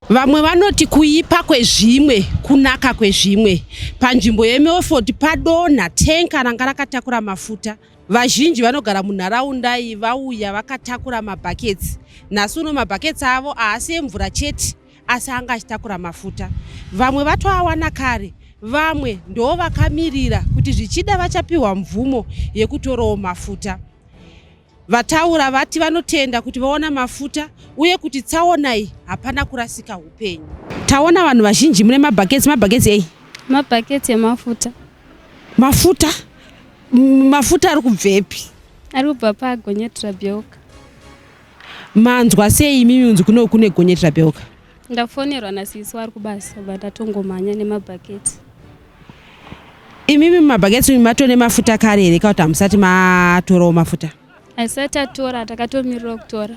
Vamwe vanoti kuipa kwezvimwe kunaka kwezvimwe. Panzvimbo yeMelford padonha tenka ranga rakatakura mafuta. Vazhinji vanogara munharaunda iyi vauya vakatakura mabhaketsi. Nhasi uno mabhaketsi avo haasi emvura chete asi anga achitakura mafuta. Vamwe vatoawana kare, vamwe ndoo vakamirira kuti zvichida vachapiwa mvumo yekutorawo mafuta. Vataura vati vanotenda kuti vaona mafuta uye kuti tsaona iyi hapana kurasika upenyu. Taona vanhu vazhinji mune mabhaketsi, mabhaketsi ei? Mabhaketsi emafuta. Mafuta? Mafuta ari kubvepi? Ari kubva pagonyeti rabheuka. Manzwa sei imimi unzi kuno kune gonyeti rabheuka? Ndafonerwa nasisi wari kubasa bva ndatongomhanya nemabhaketsi. Imimi mumabhaketsi matone mafuta kare here kana kuti hamusati matorawo mafuta? Asati tatora, takatomirira kutora.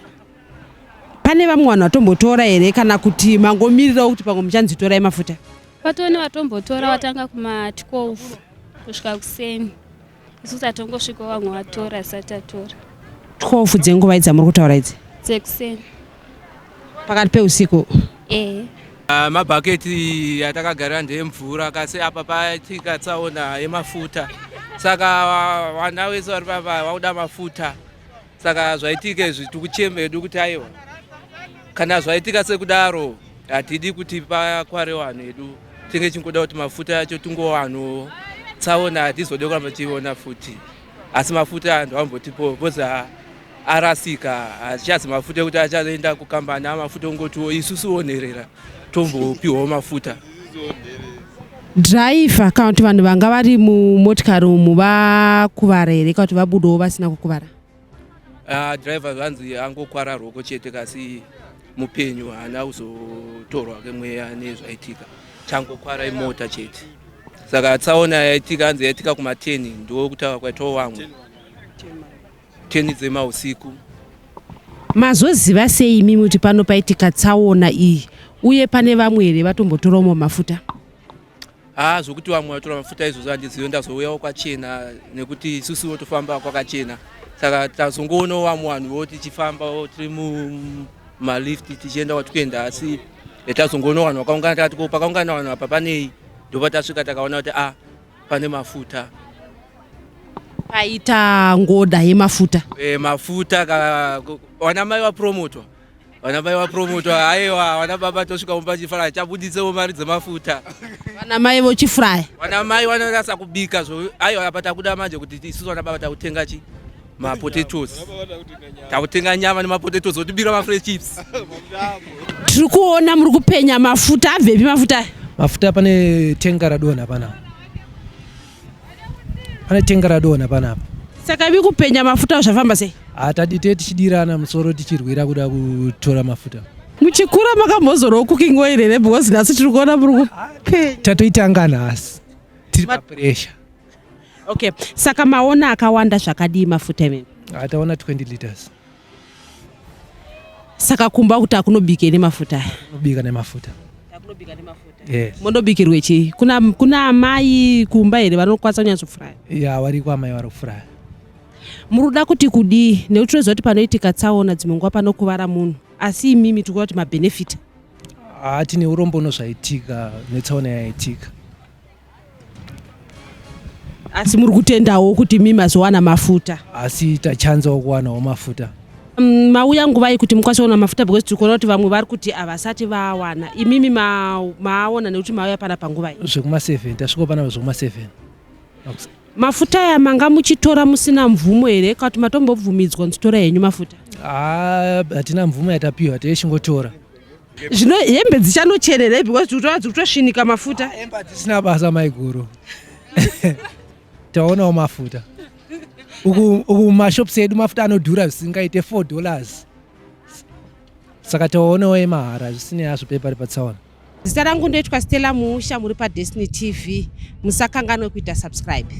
Pane vamwe vanhu vatombotora here kana kuti mangomirirawo kuti pamwe muchanzi torai mafuta? Patone vatombotora vatanga kuma 12 kusvika kuseni. Isu tatongosvika vamwe vatora asati tatora. 12 dzenguva idzi dzamuri kutaura idzi? Dzekuseni. Pakati peusiku? Eh. Mabhaketi atakagarira ndeemvura kasi apa paitika tsaona yemafuta saka vana vese vari papa vakuda mafuta saka zvaitika izvi tikuchema hedu kuti aiwa kana zvaitika sekudaro hatidi kuti pakware vanhu hedu tinge chingoda kuti mafuta acho tingowanawo tsaona hatizode kuramba tichiona futi asi mafuta anhu ambotipo because arasika hachichazi mafuta ekuti achaenda kukambani amafuta ongotiwo isusuwo nherera tombopiwawo mafuta. Driver kana kuti vanhu vanga vari mumotikari umu vakuvara here kana kuti vabudawo vasina kukuvara? Driver zvanzi angokwara rwoko chete kasi mupenyu haana kuzotorwa kemweya nezvaitika changokwara imota chete saka tsaona yaitika hanzi yaitika kuma 10 ndokutaura kwaitawo vamwe 10 dzemausiku. Mazoziva sei imimi kuti pano paitika tsaona iyi uye pane vamwe here vatombotorawo mafuta? Haa zvokuti vamwe vatora mafuta izvozvo handizive ndazouyawo kwachena nekuti isusuwo tofamba kwakachena saka tazongoonawo vamwe vanhuwo tichifambawo tiri mumalift tichienda kwatikuenda asi tazongoonawo vanhu vakaungana takati ko pakaungana vanhu apa panei ndopatasvika takaona kuti a ah, pane mafuta paita ngoda yemafuta e, mafuta vana mai vapromotwa vana mai vapromotwa aiwa vana baba tosvika mumba chifraya chabuditsewo mari dzemafuta vana mai vochifraya vana mai vanonasa kubika zvo aiwa apa takuda manje kuti isusu vana baba takutenga chi mapotatoes takutenga nyama nemapotatoes otibira mafresh chips tiri kuona muri kupenya mafuta abvepi mafuta aya mafuta pane tenga radonha panapa pane tenga radonha panapa saka imi kupenya mafuta zvafamba sei hatadite tichidirana musoro tichirwira kuda kutora mafuta muchikura makambozorowo cooking oil here because nhasi tiri kuona muri kupenya tatoitanga nhasi tiri papressure Okay, saka maona akawanda zvakadii mafuta imimi? Ataona 20 liters. Saka kumba kuti akunobike nemafuta aya? Kunobika nemafuta. Akunobika nemafuta. Yes. Mondobikirwe chii? Kuna kuna amai kumba here vanokwanisa kunyatsofuraya? Ya, variko amai vari kufuraya. Muri kuda kuti kudii? Nekuti tinoziva kuti panoitika tsaona dzimwe nguva panokuvara munhu. Asi imimi tiri kuda kuti mabenefita. Ah, tine urombo nozvaitika netsaona yaitika. Asi muri kutendawo kuti mi mazowana mafuta? Asi tachanzawo kuwanawo mafuta. Mauya nguvai kuti mukwanise kuwana mafuta because tiri kuona kuti vamwe vari kuti havasati vawana. Imimi maaona nekuti mauya pana panguva iyi? Zvekuma 7 tasvika panapa zvekuma 7. Mafuta aya manga muchitora musina mvumo here kana kuti matombobvumidzwa muchitora henyu mafuta? Ah, hatina mvumo yatapiwa teichingotora. Zvino hembe dzichanocherera because dzikutora dzikutosvinika mafuta. Hembe hadzisina basa maiguru. Taonawo mafuta. Uku uku mashops edu mafuta anodhura zvisingaite 4 dollars. Saka taonawo emahara zvisinei hazvo pepa patsaona. Zita rangu ndoitwa Stella Muusha muri paDestiny TV. Musakanganwe kuita subscribe.